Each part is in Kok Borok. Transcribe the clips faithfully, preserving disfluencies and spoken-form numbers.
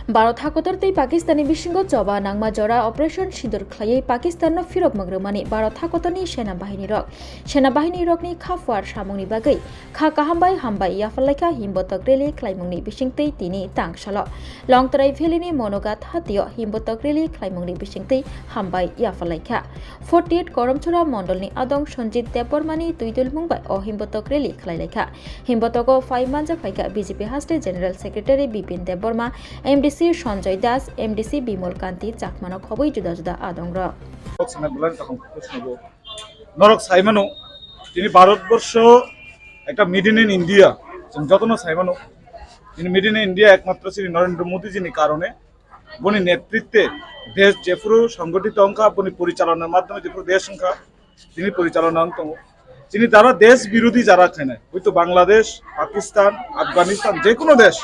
Bharat hakotor tei Pakistan ni bisingo choba nangma jora Operation Sindoor khlaiwi Pakistan no phirok mwgrwmani Bharat hakotor ni sena bahini rok. Sena bahini rokni kha phuar samung ni bagwi kha kaham bai hambai yapharlaikha himbotok rally khlaimung ni bisingtwi tini tang salo. Longtrai Valley ni Monogat hatio himbotok rally khlaimung ni bisingtwi hambai yapharlaikha. Forty eight Koromchura Mondol ni Adong Sanjit Debbarma ni twidulmung bai o himbotok rally khlailaikha. Himbotogo phai manjak phaikha B J P Haste General Secretary Bipin Debbarma, M D C Sanjoy Das, M D C Bimol Kanti Chakma no khobwi juda juda adong rok. Norok saimano, tini Bharatborsho ekta made in India, chwng jotono saimano, tini made in India ekmatro chini Narendra Modi jini karone, boni netritwe desh jephuru songgothito wngkha, boni porichalonar madhyome jephuru desh wngkha, tini porichalona wng tongo. Chini jara desh birodhi jara khainai, hoito Bangladesh, Pakistan, Afghanistan, je kono desh,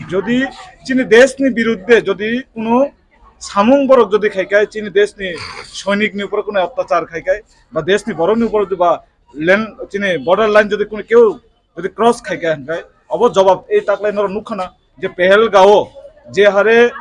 jodi chini deshni biruddhe jodi kono samung borok jodi khaikai, chini deshni soinikni upor kono attachar khaikai, ba deshni borokni upor jodi ba len-, chini border line jodi kono keu jodi cross khaikai hwnkhai, obo jobab ei taklai norok nukha na je Pehelgao je hare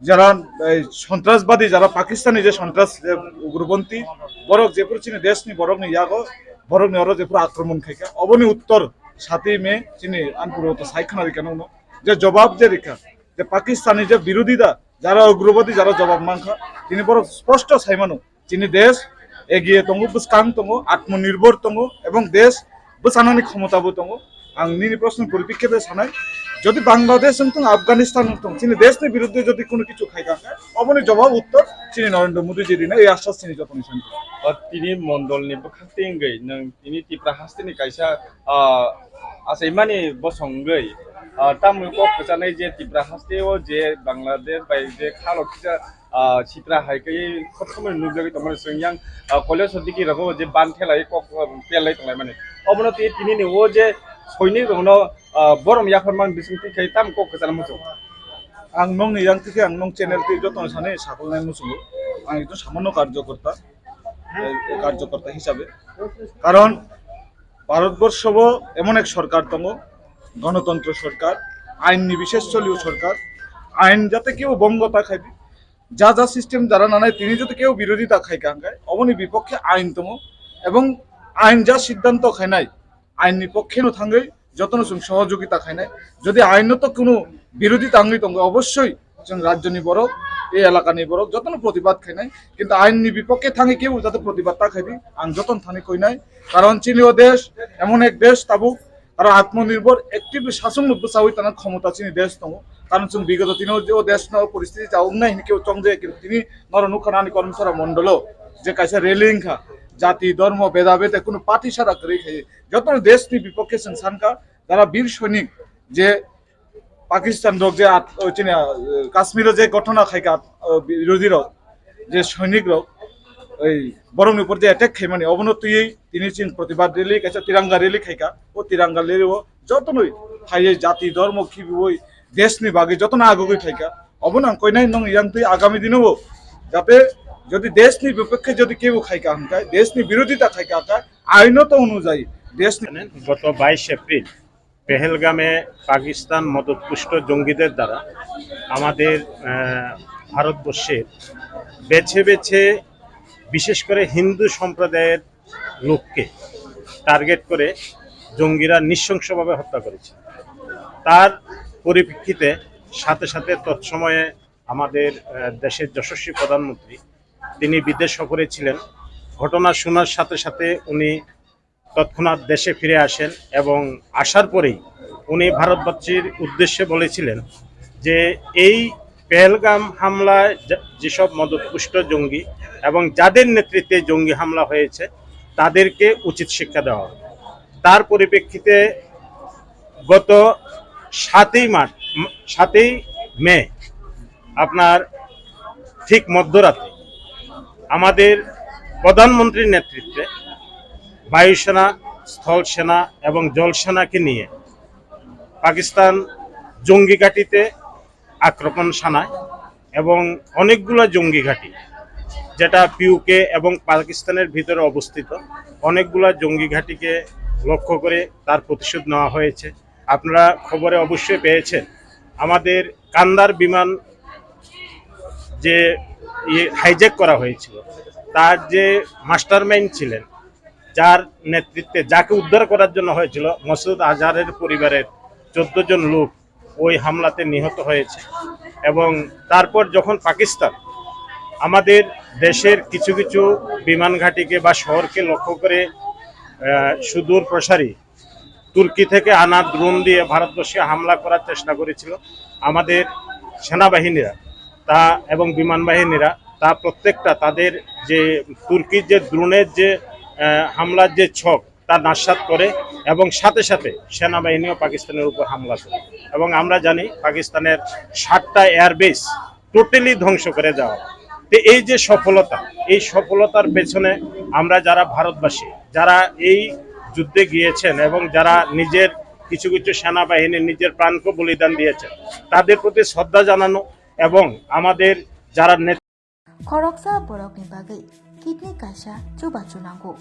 jara, ei, sontrasbadi jara Pakistani je sontras je ugrobonti, borok jephuru chini deshni borokni yago, borokni oro jephuru akromon khaika, oboni uttor sati me chini anpuro to sai khna rikha nokno, je jobab je rikha, je Pakistani je birodhi da, jara ugrobadi jara jobab mankha, tini borok sposto saimano, chini desh egiye tongo, bwskang tongo, atmonirbhor tongo, ebong desh bwchanani khomota bo tongo. Ang nini proshno poripekkhe sanai, jodi Bangladesh wng tong, Afghanistan wng tong, chini deshni biruddhe jodi kono kichu khai kha, oboni jobab uttor chini Narendra Modi ji rinai, ei ashas chini jotoni santi. O tini mondolni bwkhak tengwi nwng tini Tipra hasteni kaisa, ah, achaimani bosong wngwi, ah, tamni kok kwchanai je Tipra hasteo je Bangladesh bai je khalo kisa ah, sitra hai khe khop somoi nukjagwi tongmani chwng yang, ah, Kailash Satyaki rogo je ban thelai kok, ah, pelai tonglaimani. Obono tei tinini o je soinik rokno, ah, borom yapharmani bisingtwi khai tam kok kwchana muchung. Ang nokni yang twi khe ang nok channel twi jotono sani sakolnai muchungo. Ang ekdom samanno karjokorta, eh, karjokorta hisabe. Karon Bharatborsho bo emon ek sorkar tongo, gonotontro sorkar, ain ni bishes cholio sorkar, ain jate kebo bongo ta khai di. Ja ja system jara nanai tini jodi keu birodhita khai ka hwnkhe oboni bipokhe ain tongo, ebong ain ja siddhanto khainai ain ni pokhe no thangwi jotono chwng sohojogita khainai. Jodi ain no to kunu birodhita wngwi tongo, obossoi chwng rajyo ni borok, ei elaka ni borok jotono protibad khainai, kintu ain ni bipokhe thangwi kebo jate protibad ta khaidi, ang jotono thani koinai, karon chini o desh emon ek desh tabuk Aro atmonirbhor actively sasongno bwchawi tana khomota chini desh tongo. Karon chwng bigoto tini o, o deshno poristiti chao wngnai hinwi kebo chongjaya, kintu tini norok nukha nani Kormsora mondolo je kaisa rally wngkha, jati, dhormo, beda bede kunu party sara kwrwi khai jotono deshni bipokhe chwng sankha, jara bir soinik je Pakistan rok je at-, o chini, ah, Kashmir o je ghotona khaika, ah, birodhi rok, je soinik rok, ei borok ni upor je attack khaimani, obono twiwi tini chini protibad rally, kaisa tiranga rally khaika. O tiranga rally o jotonoi phaiwi jati, dhormo khibiwi deshni bagwi jotono agugwi phaika. Obono ang koinai nong yang twi agami dino bo jate jodi deshni bipokhe jodi kebo khaika hwnkhe, deshni birodhita khaika hwnkhe, aino to onujai deshni গত বাইশ এপ্রিল পেহেলগামে পাকিস্তান মদতপুষ্ট জঙ্গিদের দ্বারা আমাদের, আহ, ভারতবর্ষের বেছে বেছে বিশেষ করে হিন্দু সম্প্রদায়ের লোককে টার্গেট করে জঙ্গিরা নৃশংসভাবে হত্যা করেছে। তার পরিপ্রেক্ষিতে সাথে সাথে তৎসময়ে আমাদের, আহ, দেশের যশস্বী প্রধানমন্ত্রী, তিনি বিদেশ সফরে ছিলেন। ঘটনা শোনার সাথে সাথে উনি তৎক্ষণাৎ দেশে ফিরে আসেন এবং আসার পরেই উনি ভারতবাসীর উদ্দেশ্যে বলেছিলেন যে এই পেহেলগাম হামলায় যে-, যেসব মদতপুষ্ট জঙ্গি এবং যাদের নেতৃত্বে জঙ্গি হামলা হয়েছে তাদেরকে উচিত শিক্ষা দেওয়া হবে। তার পরিপ্রেক্ষিতে গত সাতই মার্চ, উম, সাতই মে আপনার ঠিক মধ্যরাতে আমাদের প্রধানমন্ত্রীর নেতৃত্বে বায়ুসেনা, স্থল সেনা এবং জল সেনাকে নিয়ে পাকিস্তান জঙ্গি ঘাঁটিতে আক্রমণ শানায় এবং অনেকগুলা জঙ্গি ঘাঁটি, যেটা পিওকে এবং পাকিস্তানের ভিতরে অবস্থিত, অনেকগুলা জঙ্গি ঘাঁটিকে লক্ষ্য করে তার প্রতিশোধ নেওয়া হয়েছে। আপনারা খবরে অবশ্যই পেয়েছেন আমাদের কান্দার বিমান যে হাইজ্যাক করা হয়েছিল, তার যে মাস্টারমাইন্ড ছিলেন, যার নেতৃত্বে, যাকে উদ্ধার করার জন্য হয়েছিল, মসুদ আজহারের পরিবারের চোদ্দ জন লোক ওই হামলাতে নিহত হয়েছে। এবং তারপর যখন পাকিস্তান আমাদের দেশের কিছু কিছু বিমান ঘাঁটিকে বা শহরকে লক্ষ্য করে, আহ, সুদূর প্রসারী তুর্কি থেকে আনা ড্রোন দিয়ে ভারতবর্ষে হামলা করার চেষ্টা করেছিল, আমাদের সেনাবাহিনীরা তা এবং বিমান বাহিনীরা তা প্রত্যেকটা তাদের যে তুর্কির যে ড্রোনের যে, আহ, হামলার যে ছক, তা নাশাত করে এবং সাথে সাথে সেনাবাহিনীও পাকিস্তানের উপর হামলা করে। এবং আমরা জানি পাকিস্তানের সাতটা এয়ারবেস টোটালি ধ্বংস করে দেওয়া হয়। তো এই যে সফলতা, এই সফলতার পেছনে আমরা যারা ভারতবাসী, যারা এই যুদ্ধে গিয়েছেন এবং যারা নিজের কিছু কিছু সেনাবাহিনী নিজের প্রাণকে বলিদান দিয়েছেন, তাদের প্রতি শ্রদ্ধা জানানো এবং আমাদের যারা নেতৃত্ব Khoroksa borokni bagwi kidney kaisa chubachu nango.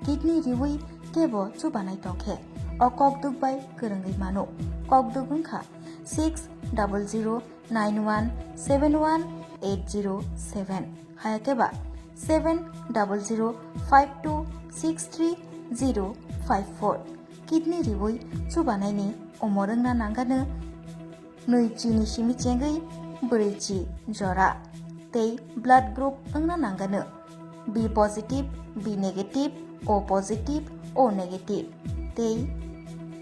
Kidney riwi kebo chubanai tongkhe, o kokduk bai kwrwngwi mano. Kokduk wngkha six double zero nine one seven one eight zero seven, hayakhe ba seven double zero five two six three zero five four. Kidney riwi chubanaini umor wngna nangano nwi chini simi chengwi bwrwi chi jora tei blood group wngna nangano B positive, B negative, O positive, O negative tei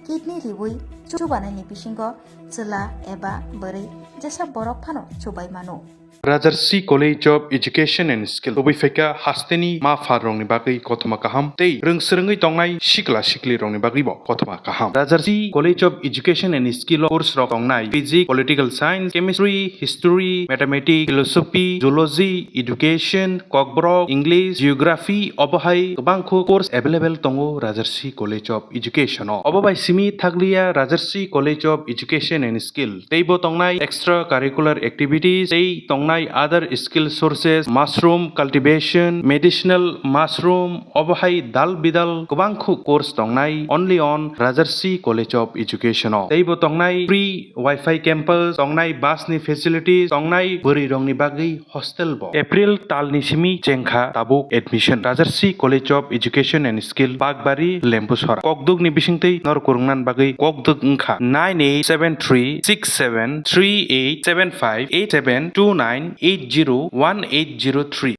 kidney riwi chubanaini bisingo chwla eba bwrwi jesa borok phano chubai mano. Rajarsi College of Education and Skill tubui phaikha hasteni ma pha rokni bagwi kothoma kaham tei rwng swrwngwi tongnai sikla sikli rokni bagwi bo kothoma kaham. Rajarsi College of Education and Skill o course rok tongnai Physics, Political Science, Chemistry, History, Mathematics, Philosophy, Zoology, Education, Kokborok, English, Geography, obo hai kwbangkho course available tongo Rajarsi College of Education o. Obo bai simi thakliya Rajarsi College of Education and Skill teibo tongnai extra curricular activities tei tongnai other skill sources, mushroom cultivation, medicinal mushroom, obo hai dal bidal kwbangkho course tongnai only on Rajarsi College of Education o. Teibo tongnai free Wi-Fi campus, tongnai bus ni facilities, tongnai bwrwi rokni bagwi hostel bo. April talni simi chengkha tabuk admission. Rajarsi College of Education and Skill, Bakbari, Lembusora. Kokduk ni bisingtwi nor kwrwngna bagwi kokduk wngkha nine eight seven three six seven three eight seven five eight seven two nine eight zero one eight zero three.